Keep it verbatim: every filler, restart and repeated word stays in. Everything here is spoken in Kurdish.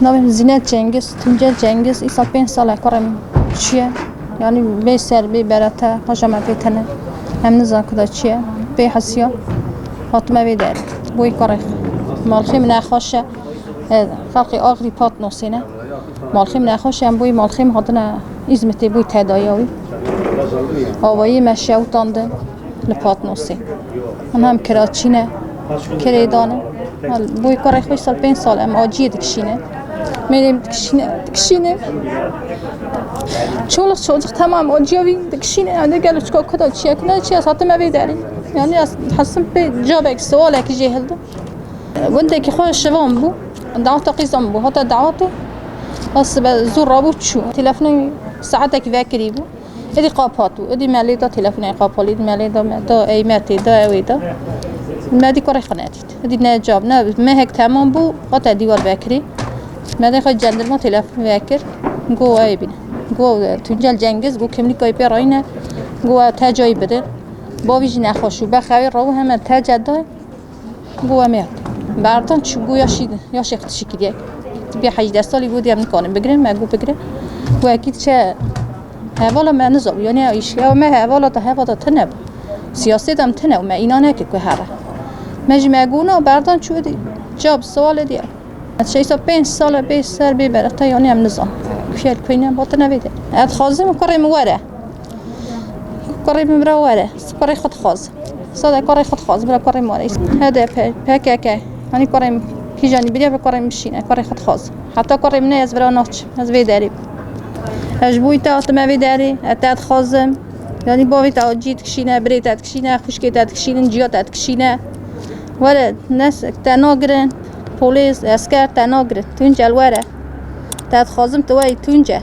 Navê min Zînet Cengiz, Tuncel Cengiz, îsal pênc sal e kurê min çûye. Yanî bê ser, bê berete, paşa me pê tene. Em nizan ku da çi ye. Pê hesiya. Hatime vê derê. Boyî kurê xwe. Malxê min nexweş e. E, xelkê Axirî Patnosê ne. Malxê min nexweş e, em boyî malxê min hatine Îzmitê boyî tedaya wî. Avayî me şewitandin li Patnosê. Em hem kiraçî ne, kirêdan e. Boyî kurê xwe sal pênc sal em aciyê dikişîne. Mêrê min dikişîne, dikişîne. Çoluk çocuk tamam aciya wî dikişîne. Em de gelo çika kuda çiye, kuna çiye, ez hatime vê derê. Yani ez hesim pê cabek, sualek jê hildim. Gundekî xwe şivan bû. Daweta qîza min bû. Hata dawetê. Ez sibe zû rabû çû. Telefonê saetek vekirî bû. Êdî qapat bû. Êdî me lê da telefonê qapalî. Êdî me lê da me da ey me tê da ewê da. Me dî kurê xwe nedît. Êdî ne cab ne mehek temam bû. Hata dîwar vekirî. Me dê xwe cendirma telefon vekir. Go ey bîne. Go Tuncel Cengiz. Go kimlîkayê pê rayne. Go te cayî bidin. Bavî jî nexweş û bexewê raw heme te ceda. Go em ê berdan çi go yaşî, yaşê xwe tişî kiriye. Bê hejdeh salî go diyem nikarin bigirin, me go bigirin. Go ekî çe hevala me nizam, yani ya îş, ya me hevala da heva da tine bû. Siyaset em tine, me îna neke ku here. Me jî me go na berdan çû dî, cab sual diye. Şeysa pênc sal e bê ser bê berete, yani em nizam. Kuyel kuyne batine vê de. Ez xwazim kurê min were. Kurê min bira were. Kurê xwe dixwaz. Sade kurê xwe dixwaz. Bira kurê min were. H D P, P K K. Hani kurê min kîjanî biriya bi kurê min şîne. Kurê xwe dixwaz. Heta kurê min ne ez bira naçim. Ez vê derê. Ez ji bo te hatime vê derê. Ez te dixwazim. Yani bavê te acî dikişîne, birê te dikişîne, xwişkê te dikişînin, ciya te dikişîne. Were, ne te nagirin. Polîs, esker te nagirin. Tuncel were. Te dixwazim tu weyî Tuncel.